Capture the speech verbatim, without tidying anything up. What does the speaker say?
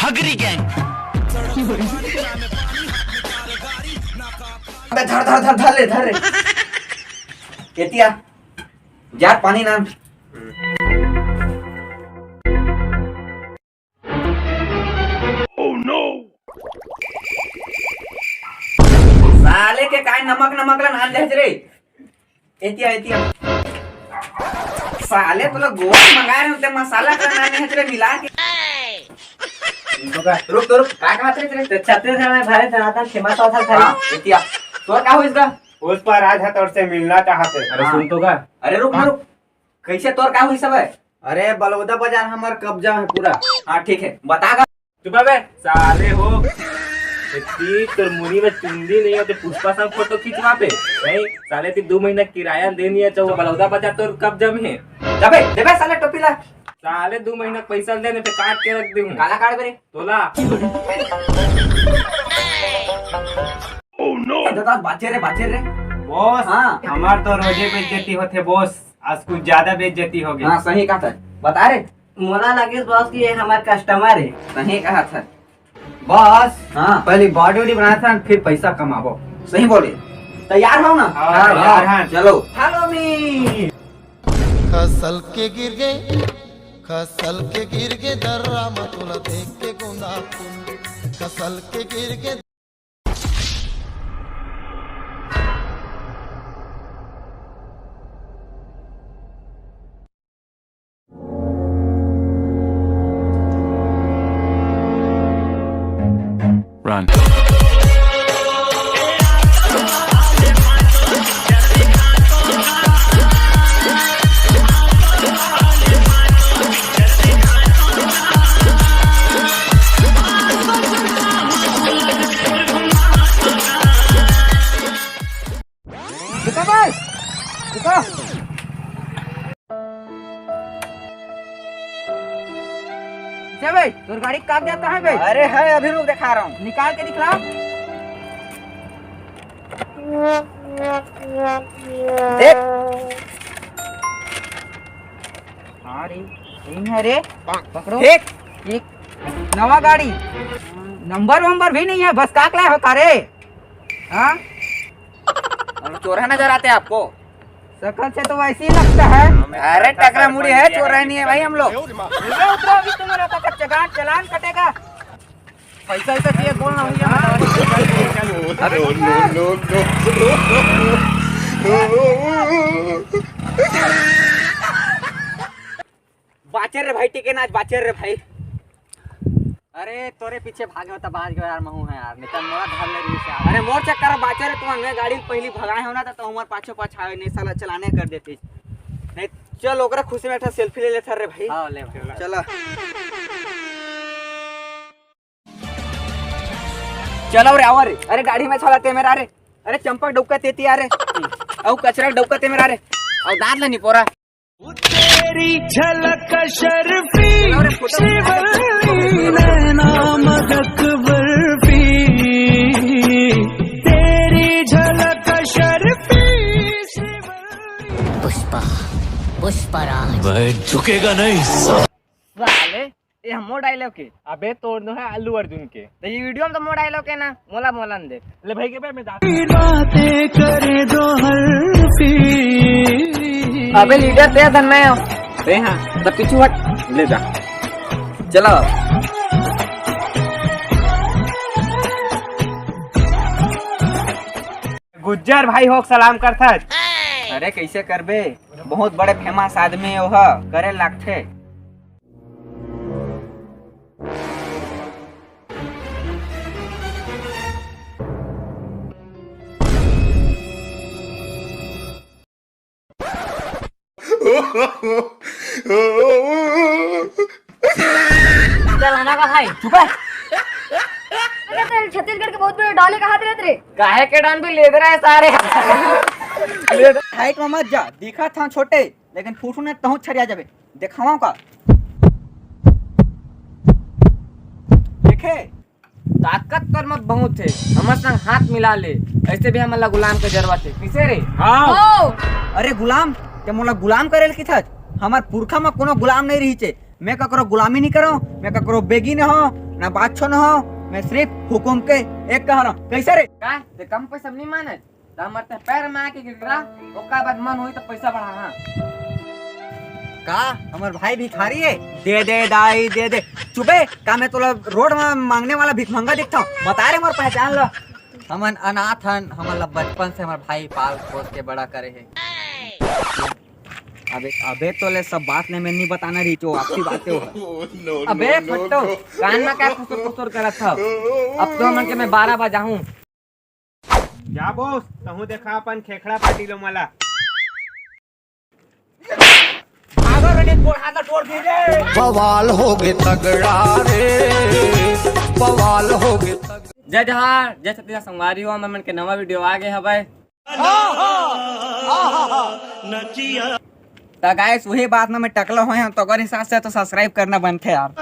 Hagari gang. अबे धर, धर, धर, धर ले, धर रे। एतिया, यार पानी ना। साले के काय नमक नमक ला नान देहच रे। एतिया, एतिया। साले तोला गोवा मंगाए रहे, ते मसाला का नान देहच रे मिला के। रुक तो रुक, का कहत रहे रे? तो छत्तीसगढ़ में भरे धनातन फेमस होता था। हाँ, एतिया। तोर का होइस गा? पुष्पा राज ह तोर से मिलना चाहत हे। अरे हाँ। सुन तो गा। अरे रुक ना, हाँ। रुक। कैसे तोर का होइस बे? अरे बलौदा बाजार हमर कब्जा है पूरा। हाँ ठीक है, बता गा। चुप बे, साले हो। इतनी तोर मुड़ी में चुंदी नहीं होते, पुष्पा संग फोटो खिंचवा पे। नहीं, साले ती दो महीना किराया देनी है, चाहे बलौदा बाजार तोर कब्जा में है। जबे, देबे साले टोपी ला। साले दो महीना पैसा देने पे काट के रख दे हूँ। काला काट बे रे। तोला। दादा, बाचे रे, बाचे रे। बॉस, हाँ। हमार तो रोजे बेइज्जती होथे बॉस, आज कुछ ज्यादा बेइज्जती हो गई। हाँ, सही कहा था। बता रे। मोला लगिस बॉस कि ये हमार कस्टमर है। सही कहा था। बॉस, हाँ। पहले बॉडी वॉडी बनाए था, फिर पैसा कमाबो। सही बोले। तैयार हो ना? हाँ, हाँ, तैयार हाँ। हैं। चलो। Follow me। खसल के गिर गए, खसल के गिर गए दर्रा में तोला देख के गोंदा फूल। खसल के गिर गए। Run। रुका भाई, रुका। क्या भाई, तोर गाड़ी का कागजात कहाँ है भाई? अरे है, अभी रुक, दिखा रहा हूँ। निकाल के दिखला। देख। हाँ रे, सही है रे। पकड़ो। देख। एक नवा गाड़ी, नंबर वंबर भी नहीं है, बस काकला हो का रे? हाँ? हम चोरहा नजर आते हैं आपको? शकल से तो वैसे ही लगता है। अरे टकरा मुड़ी है, चोरहा नहीं है भाई हम लोग। उतरो, उतरो, अभी तुम्हारा तो चलान, चलान कटेगा। पैसा वैसा चाहिए, बोलना भैया। अरे, no, no, no। बाचर रे भाई, टिके ना आज, बाचर रे भाई। अरे तोरे पीछे भागे होता, बाज गयो यार, महू है यार, नहीं तो मोला धर ले रही यार। अरे मोर चक्कर में बाचर रे, तुमन मैं गाड़ी पहली भगाए हो ना, तो, तो हमारे पाछो पाछ आवे, नहीं साला चलाने कर देती। नहीं, चल ओकरा खुशी में एक ठा सेल्फी ले लेथन रे भाई। हाँ, ले भाई। चला। चलो रे, आवा रे। अरे गाड़ी में छलाते मेरा रे। अरे चंपक डौका तेती आ रे। अउ कचरा डौका ते मेरा रे। अउ दांत ला निपोरा। तेरी झलक शर्फी, श्रीवल्ली नैना मदक बर्फी। तेरी झलक शर्फी, श्रीवल्ली। पुष्पा, पुष्पराज। भाई झुकेगा नहीं। साले, ये हम मोर डायलॉग के। अबे तोर नो है अल्लू अर्जुन के। तो ये वीडियो में तो मोर डायलॉग है ना, मोला मोला न दे। ले भाई के बे, मैं जा। बातें करे दो हल्फी। अबे लीडर ते धन में हो। ए हाँ, तो पीछू हट, ले जा। चलो। गुज्जर भाई होक सलाम करथस। अरे कैसे करबे, बहुत बड़े फेमस आदमी ओह, करे लागथे। चल, आना का भाई? चुप है। अरे, तेरे छत्तीसगढ़ के बहुत बड़े डॉन है, कहाँ रहते रे? काहे के डॉन भी ले दे रहा है सारे। हाइट में मत जा, दिखा था छोटे, लेकिन फुटू ने तहूँ छरिया जाबे। देखावा का? देखे? ताकत तोर मत बहुत है, हमर संग हाथ मिला ले, ऐसे भी हमन ला गुलाम के जरूरत है। किसे रे? हाँ। ओ! अरे गुलाम, ते मोला गुलाम करे ल किथच? हमर पुरखा म कोनो गुलाम नहीं रहिचे। मैं ककरो गुलामी नहीं करो, मैं ककरो बेगी न हो, ना बात सुनो हो, मैं सिर्फ हुकुम के एक कह रहा हूँ। कैसे रे? का? ते कम पैसा नहीं माने? त हमर ते पैर में आके गिर रहा, ओकर बाद मन होई त पैसा बढ़ा, हाँ। का हमर भाई भिखारी है? दे दे दाई, दे दे। चुपे, का मैं तोला रोड में मांगने वाला भिखमंगा दिखता हूँ? बता रे, मोर पहचान लो। हमन अनाथ हन, हमन ला बचपन से हमर भाई पाल पोस के बड़ा करे है। अबे, अबे तोले सब बात नहीं, मैं नहीं बताना रही, जो आपसी बातें हो। अबे फट्टो, कान में का कुसुर कुसुर करत हव? अब तो हमन के मैं बारह बजाहूँ। जा बोस, तहूँ देखा अपन खेखड़ा पार्टी लो मला। भागो रे, गोड़ हाथ तोड़ दी रे। बवाल हो गे तगड़ा रे, बवाल हो गे तगड़ा। जय जोहार, जय छत्तीसगढ़ संगवारी हो, हमन के नवा वीडियो आ गए हवय। त गाइस, वही बात में मैं टकला होए हूँ, तो अगर हिसाब से तो सब्सक्राइब करना बनथे यार।